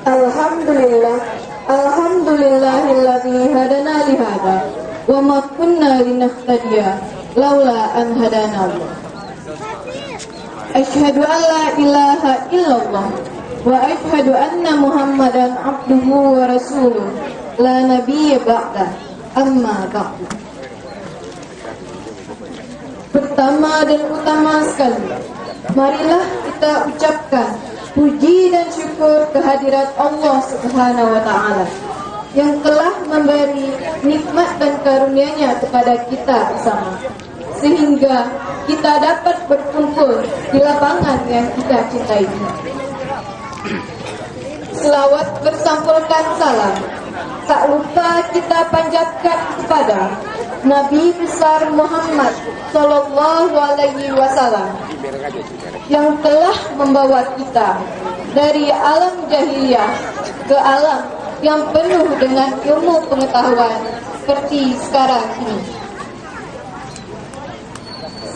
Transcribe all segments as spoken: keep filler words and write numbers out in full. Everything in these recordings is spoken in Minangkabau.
Alhamdulillah, alhamdulillahilladzi hadana lihada, wa ma kunna linahtadiya laula an hadana Allah. Asyhadu an la ilaha illallah, wa asyhadu anna Muhammadan abduhu wa rasuluh, la nabiyya ba'da, amma ba'du. Pertama dan utama sekali, marilah kita ucapkan puji dan syukur kehadirat Allah Subhanahu wa Ta'ala yang telah memberi nikmat dan karunia-Nya kepada kita bersama, sehingga kita dapat berkumpul di lapangan yang kita cintai ini. Selawat bersampulkan salam tak lupa kita panjatkan kepada Nabi besar Muhammad sallallahu alaihi wasallam, yang telah membawa kita dari alam jahiliyah ke alam yang penuh dengan ilmu pengetahuan seperti sekarang ini.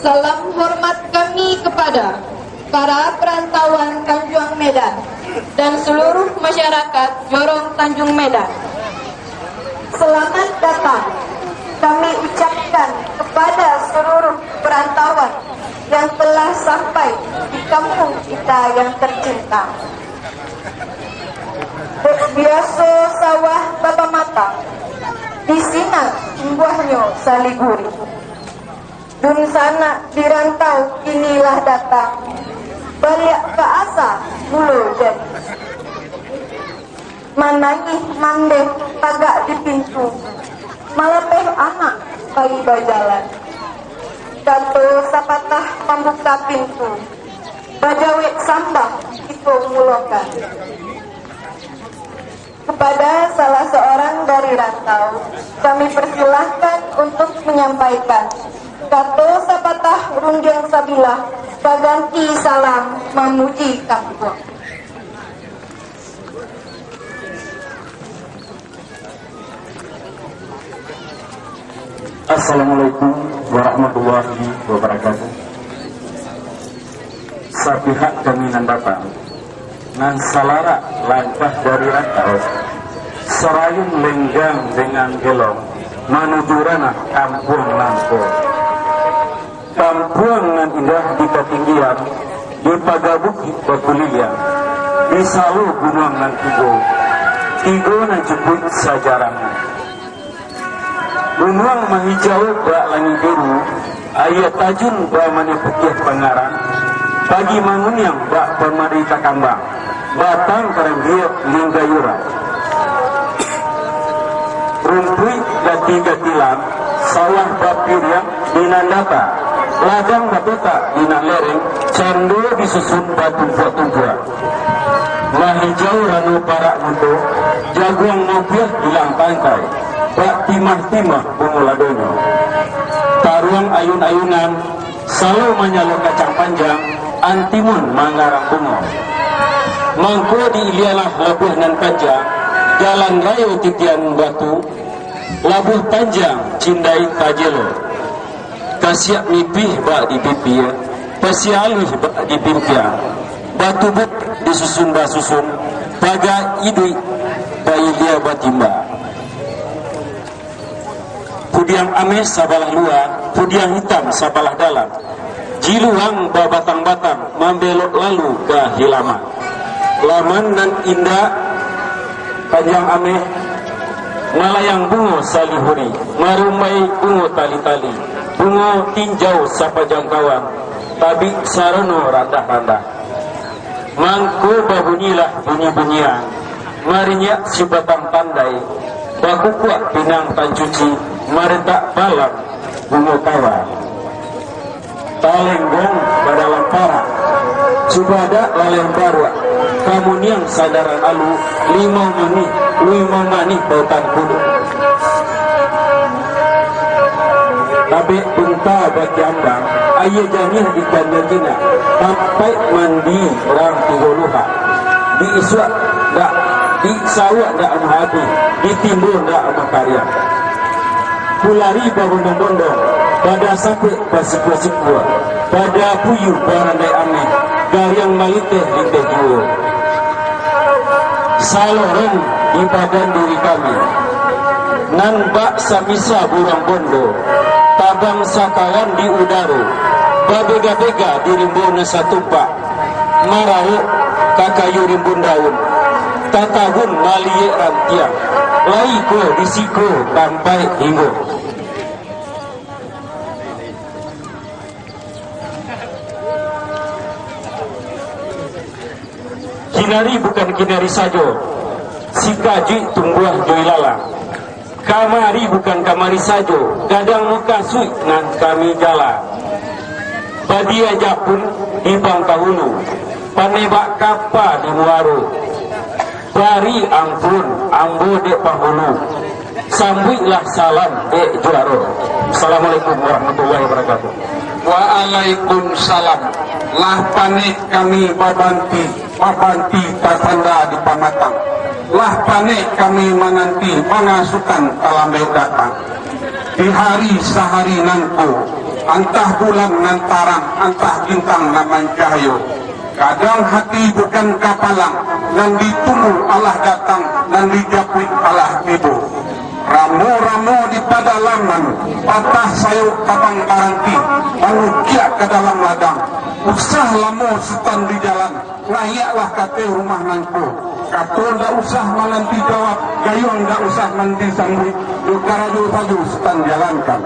Salam hormat kami kepada para perantauan Tanjuang Medan dan seluruh masyarakat Jorong Tanjung Medan. Selamat datang kami ucapkan kepada seluruh perantauan yang telah sampai di kampung kita yang tercinta. Dek biaso sawah bapamatang, di sinan tumbuahnyo saliguri. Dunsanak di rantau kini lah datang, baliak ka asa mulo jadi. Manangih mandeh tagak di pintu, malapeh anak pai bajalan. Kato sapatah pambuka pintu, bajawek sambah kito mulokan. Kepada salah seorang dari rantau, kami persilahkan untuk menyampaikan kato sapatah rundiang sabilah, baganti salam mamuji kampuang. Assalamualaikum warahmatullahi wabarakatuh. Sapihak kami nan datang, nan salarak langkah dari rantau, sarayun lenggang dengan gelong, manuju ranah kampuang nangko. Kampuang nan indah di katinggian, di paga bukik bakuliliang, di salo gunuang nan tigo, tigo nan cukuik sajarang. Gunuang mahijau bak langik biru, aia tajun bamanih putiah pangarang, pagi manguniang bak pamari takambang, batang karanggiak linggayuran. Rumpuik gati-gatilan, sawah bapiriang di nan data, ladang bapetak di nan lereng, cando disusun batumpuak-tumpuak. Mahijau rano parak muto, jaguang mabuah ilang tangkai, bak timah-timah bungo ladonyo. Taruang ayun-ayunan, salo manyalo kacang panjang, antimun mangarang bungo. Mangko diilialah labuah nan panjang, jalan rayo titian batu, labuah panjang cindai tajelo. Kasiak mipih bak dipipia, pasia aluih bak dipimpiang, batubuak disusun basusun, paga iduik bailia batimba. Pudiang ameh sabalah lua, pudiang hitam sabalah dalam, jiluang babatang-batang, mambelok lalu ka hilaman. Laman nan indak panjang ameh, malayang bungo salihuri, marumbai bungo tali-tali, bungo tinjau sapajangkauan, tabik sarano randah-randah. Mangko babunyilah bunyi-bunyian, marinyiak sibatang pandai, bakukuak pinang tancuci, maretak balam bungo kawan. Talenggong badalam parak, cubadak laleh baruak, kamuniang sandaran alu, limau manih, limau manih bautan kudu. Tabek bunta bakiambang, aia janiah di kandang jinak, tampaik mandi urang tigo luhak. Di isuak dak, di sawak dak amah abih, di timbun dak amah kariang. Kulari babondong-bondong, pada sapek basikua-sikua, pada puyu barandai ameh, Gariang maliteh-liteh juo, salorong di badan diri kami, nan bak samisa buruang bondo, tabang sakawan di udaro, babega-bega di rimbo nan satumpak, marawok ka kayu rimbun daun, tatabun maliyek rantiang, lai ko di siko tampaik hinggo. Kinari bukan kinari sajo, sikajuik tumbuah jo ilalang. Kamari bukan kamari sajo, gadang mukasuik nan kami jala. Badia japun di Bangkahulu, panebak kapa di muaro. Bari ampun ambo dek panghulu, sambuiklah salam dek juaro. Assalamualaikum warahmatullahi wabarakatuh. Waalaikumsalam. Lah panek kami babanti, babanti tasanda di pamatang. Lah panek kami mananti, mangasukan talambek datang. Di hari sahari nangko, antah bulan nan tarang, antah bintang nan mancahayo. Kadang hati bukan kapalang, nan ditunggu alah datang, nan dijapuik alah tibo. Ramo-ramo di padalaman, patah sayok tabang baranti, manukiak ka dalam ladang. Usah lamo Sutan di jalan, nayiaklah ka ateh rumah nangko. Kato ndak usah mananti jawab, gayuang ndak usah mananti sambuik, jo karajo sajo Sutan jalankan.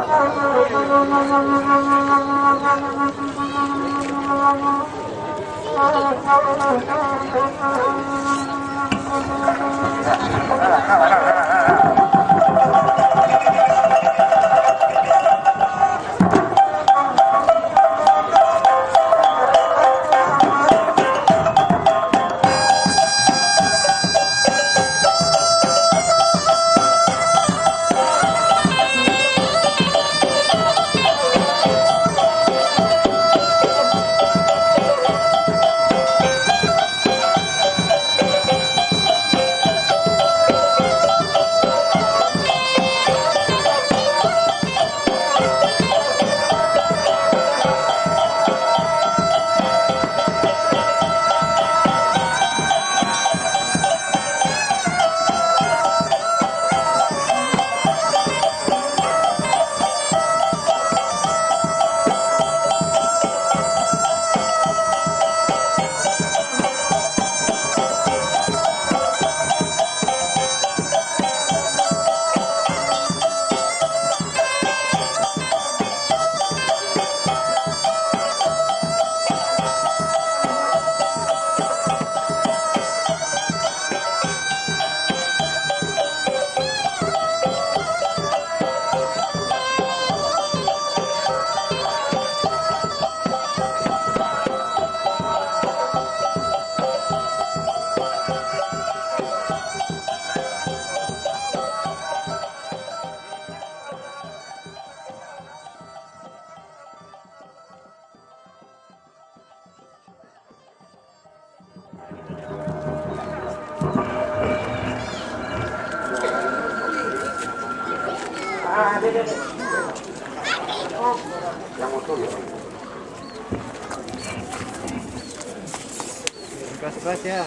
Keras-keras ya.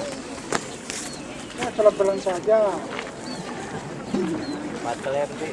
Ya, pelan-pelan saja. Batal ya, Budi.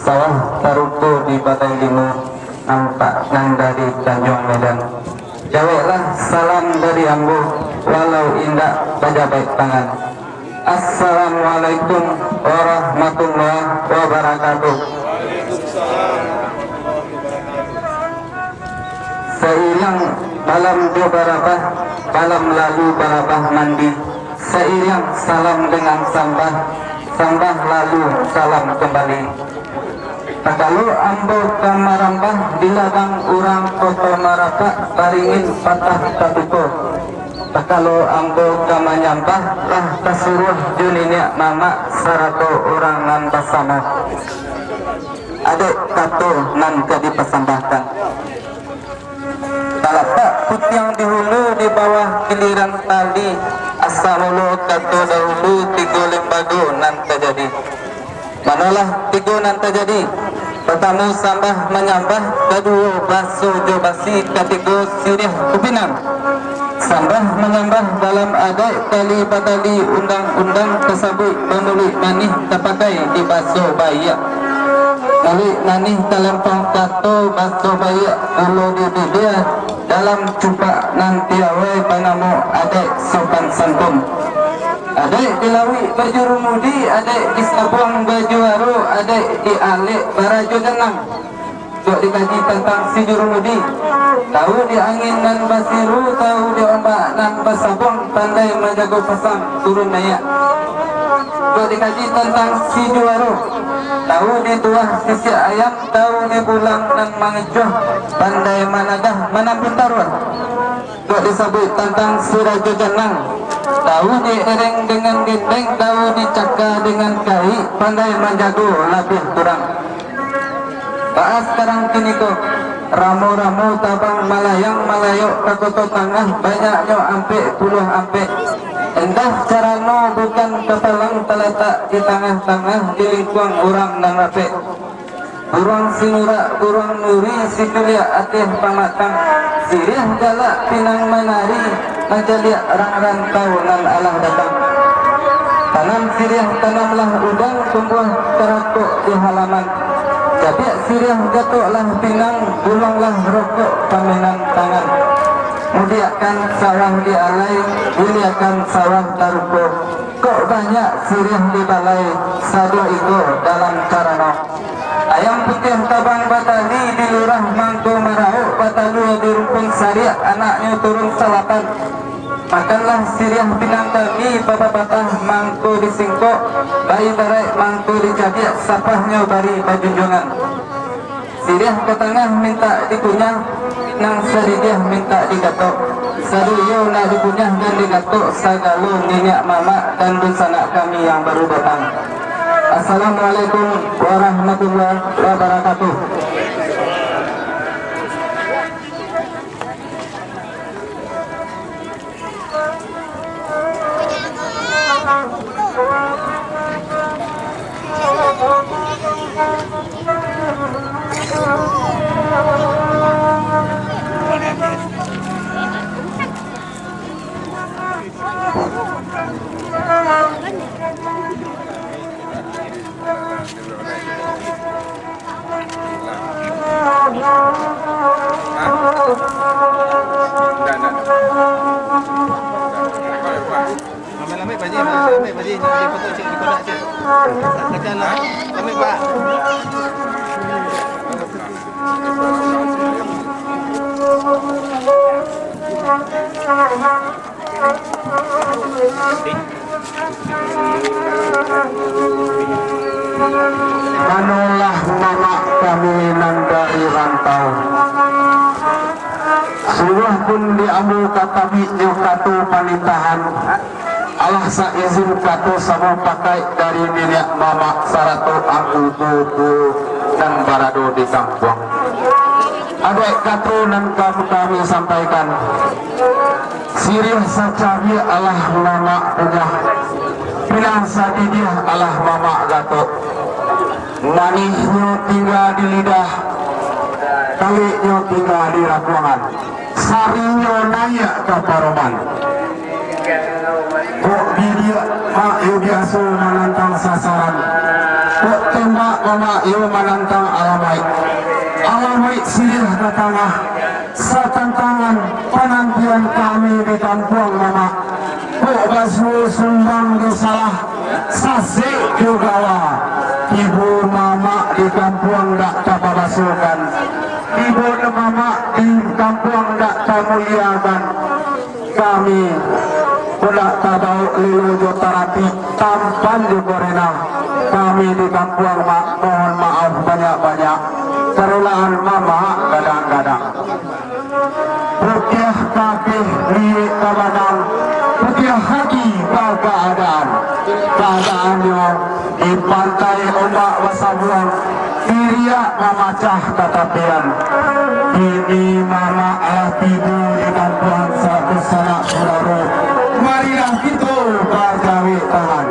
Sawah taruko di Balai Limo, nampak nan dari Tanjuang Medan. Jaweklah salam dari ambo, walau indak bajabaik tangan. Assalamualaikum warahmatullahi wabarakatuh. Sailang malam jo barabah, malam lalu barabah mandi. Sailang salam dengan sambah, sambah lalu salam kembali. Takalo ambo ka marambah, di ladang urang Koto Marapak, baringin patah tatuko. Takalo ambo ka manyambah, lah tasuruah jo niniak mamak sarato urang nan basamo. Adaik kato nan ka dipasambahkan. Talatak putiang di hulu, di bawah kiliran tali, asa mulo kato dahulu tigo lembago nan tajadi. Manolah tigo nan tajadi? Partamo, sambah manyambah, kaduo, baso jo basi, katigo, siriah kupinang. Sambah manyambah dalam adaik tali batali, undang-undang tasabuik, bamuluik manih tapakai di baso baiak. Muluik manih talampau kato, baso baiak pulo di bibia, dalam cupak nan piawai banamo adaik sopan santun. Adaik di lauik bajurumudi, adaik di sabuang bajuaro, adaik di alek barajo janang. Kok dikaji tantang si jurumudi, tahu di angin nan basiru, tahu di ombak nan basabuang, pandai manjago pasang turun naiak. Kok dikaji tantang si juaro, tahu di tuah sisiak ayam, tahu di bulang nan mangicuah, pandai managah manampuik taruah. Kok disabuik tantang si rajo janang, tahu di ereng dengan gendeng, tahu di caka dengan kaik, pandai manjago labiah kurang. Baa sakarang kiniko, ramo-ramo tabang malayang, malayok ka Koto Tangah, banyaknyo ampek puluah ampek. Indak carano bukan kapalang, talatak di tangah-tangah, di lingkuang urang nan rapek. Buruang sinurak, buruang nuri, siculiak ateh pamatang, siriah galak pinang manari, mancaliak rang rantau nan alah datang. Tanam siriah, tanamlah udang, tumbuah tarakok di halaman. Cabiak siriah, gatoklah pinang, guluanglah rokok paminan tangan. Mudiakkan sawah di alai, buliakan sawah taruko. Kok banyak siriah di balai, sado iko dalam carano. Ayam putiah tabang batali, di lurah mangko marauk, batalua di rumpun sariak, anaknyo turun salapan. Makanlah siriah pinang kami, bapapatah mangko disingkok, baibaraik mangko dicabiak, sapahnyo bari bajunjuangan. Siriah ka tangah mintak dikunyah, pinang sadidiah mintak digatok. Saduyo nak dikunyah dan digatok, sagalo niniak mamak dan dunsanak kami yang baru datang. Assalamualaikum warahmatullahi wabarakatuh. Lambai-lambai, Pak Haji, lambai-lambai, Pak Haji. Dia potong cik, dia potong cik. Kacau lah. Lambai, Pak. Manolah mamak kami nan dari rantau. Sungguahpun di ambo ka tabiknyo kato panitahan, alah saizin kato samo pakaik dari niniak mamak sarato angku tuo-tuo nan barado di kampuang. Adaik kato nan ka kami sampaikan. Siriah sacabiak alah mamak kunyah, pinang sadidiah alah mamak gatok. Manihnyo tingga di lidah, kaliknyo tingga di rakuangan, sarinyo naiak ka paroman. Kok bidiak mak yo biaso manantang sasaran, kok tembak Mamak iyo manantang alamaik. Alamaik siriah ka tangah, satantangan panantian kami di kampuang Mamak. Kok basuo sumbang jo salah, sasek jo gawa. Tibo Mamak di kampuang dak tapabasokan. Tibo Mamak di kampuang dak tamuliakan. Kami, kok dak tabao lilo jo tarati, tampan jo korenah. Kami di kampuang Mamak, mohon maaf banyak-banyak. Karolaan Mamak gadang-gadang. Putiah kapeh liek ka badang, putiah hati bakaadaan. Kaadaannyo di pantai ombak basabuang, diriak mamacah tatapian. Kini Mamak lah tibo di kampuang, sanak sudaro. Marilah kito bajawek tangan.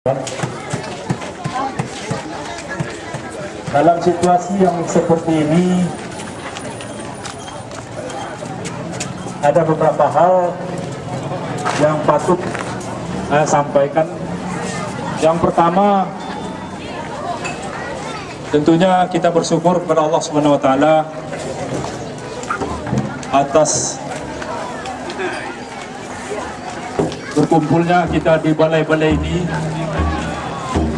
Dalam situasi yang seperti ini, ada beberapa hal yang patut saya sampaikan. Yang pertama, tentunya kita bersyukur kepada Allah Subhanahu wa Taala atas berkumpulnya kita di balai-balai ini,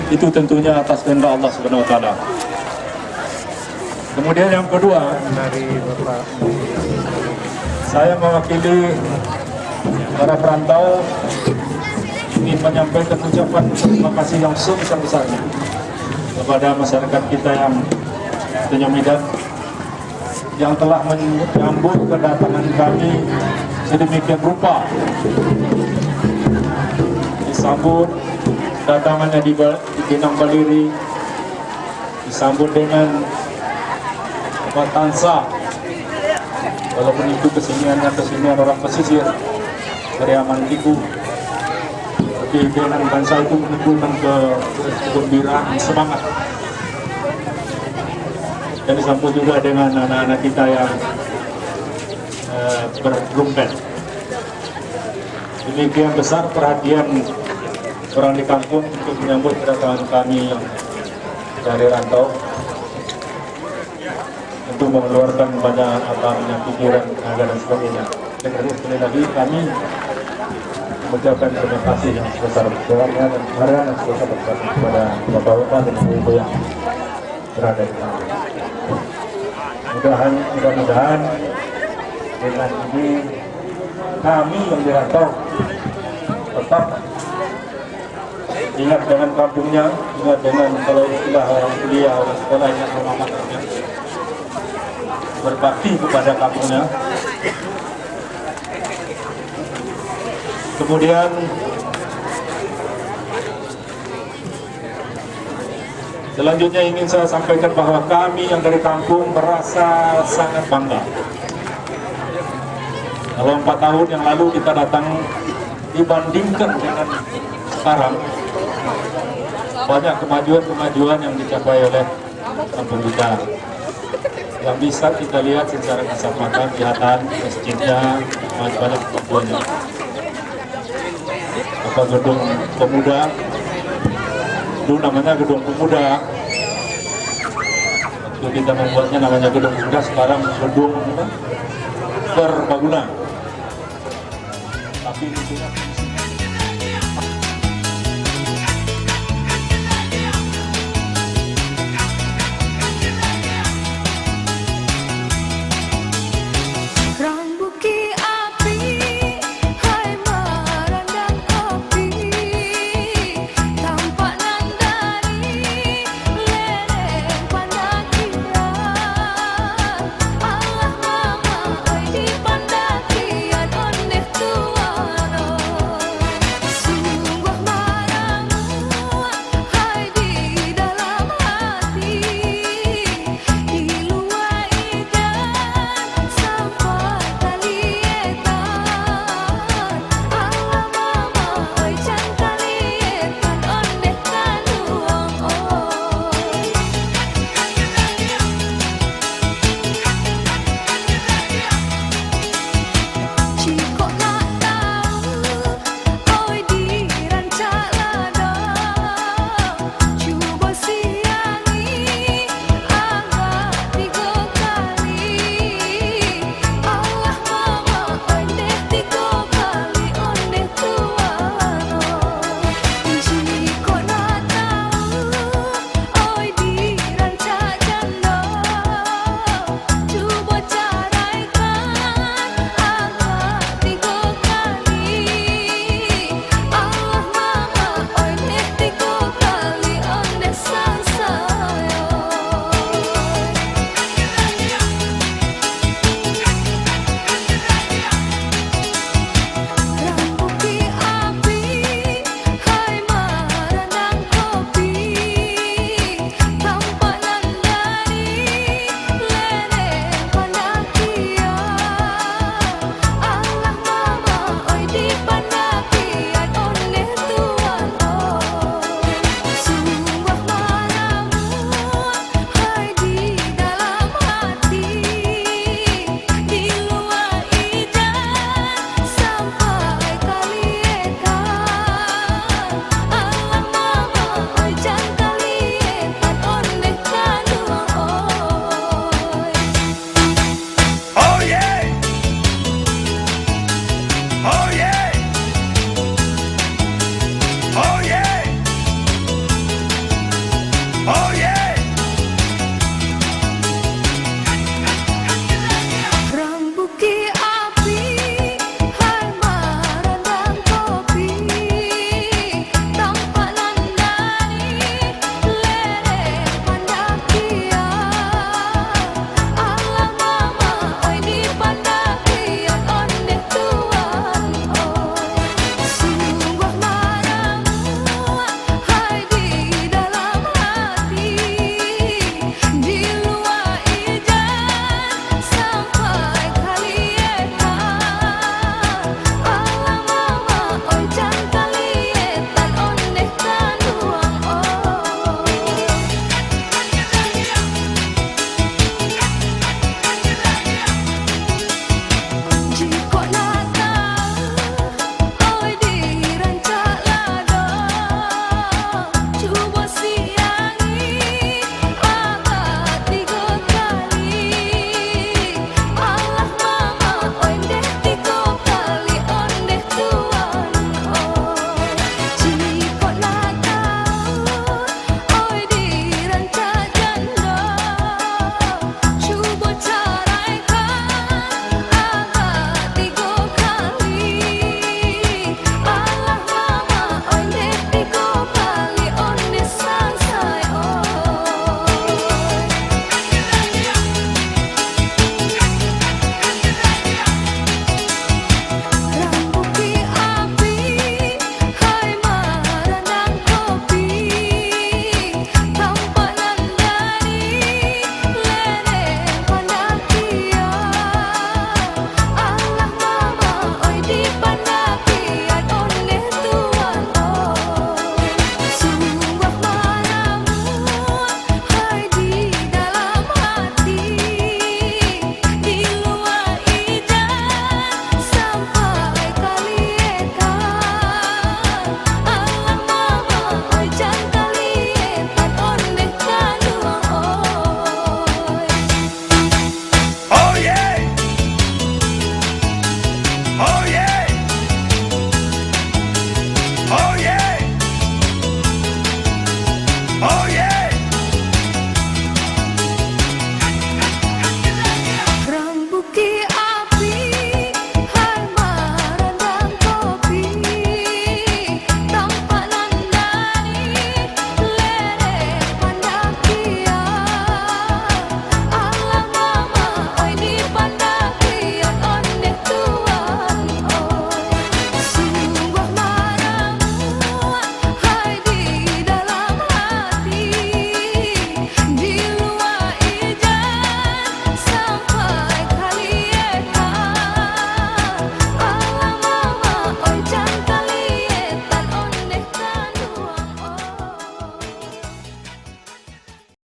itu tentunya atas kehendak Allah Subhanahu wa Taala. Kemudian yang kedua, saya mewakili para perantau ingin menyampaikan ucapan terima kasih yang sebesar-besarnya kepada masyarakat kita yang ternyata yang telah menyambut kedatangan kami sedemikian rupa. Disambut datangannya di Ba-, di Pinang Baliri, disambut dengan batansa, walaupun itu keseniannya kesenian orang pesisir, Pariaman Tiku. Tapi dengan dansa itu menimbulkan ke-, kegembiraan, semangat. Dan disambut juga dengan anak-anak kita yang, eh, bertrompet. Demikian besar perhatian orang di kampung untuk menyambut kedatangan kami yang dari rantau, untuk mengeluarkan banyak, apa namanya, pikiran, tenaga dan sebagainya. Sekali lagi, kami mengucapkan terima kasih yang sebesar-besarnya dan penghargaan yang sebesar-besarnya kepada bapak-bapak dan ibu-ibu yang berada di sana. Mudahan, mudah-mudahan dengan ini kami yang di rantau tetap ingat dengan kampungnya, ingat dengan, kalau istilah orang kuliah, orang sekolah, ingat rumah makannya. Berbakti kepada kampungnya. Kemudian, selanjutnya ingin saya sampaikan bahwa kami yang dari kampung merasa sangat bangga. Kalau empat tahun yang lalu kita datang, dibandingkan dengan sekarang, banyak kemajuan-kemajuan yang dicapai oleh kampung kita. Yang bisa kita lihat secara kasat mata, kelihatan masjidnya, banyak kemajuannya. Apa, gedung pemuda, dulu namanya gedung pemuda. Waktu kita membuatnya namanya gedung pemuda, sekarang gedung apa? Serbaguna. Tapi itu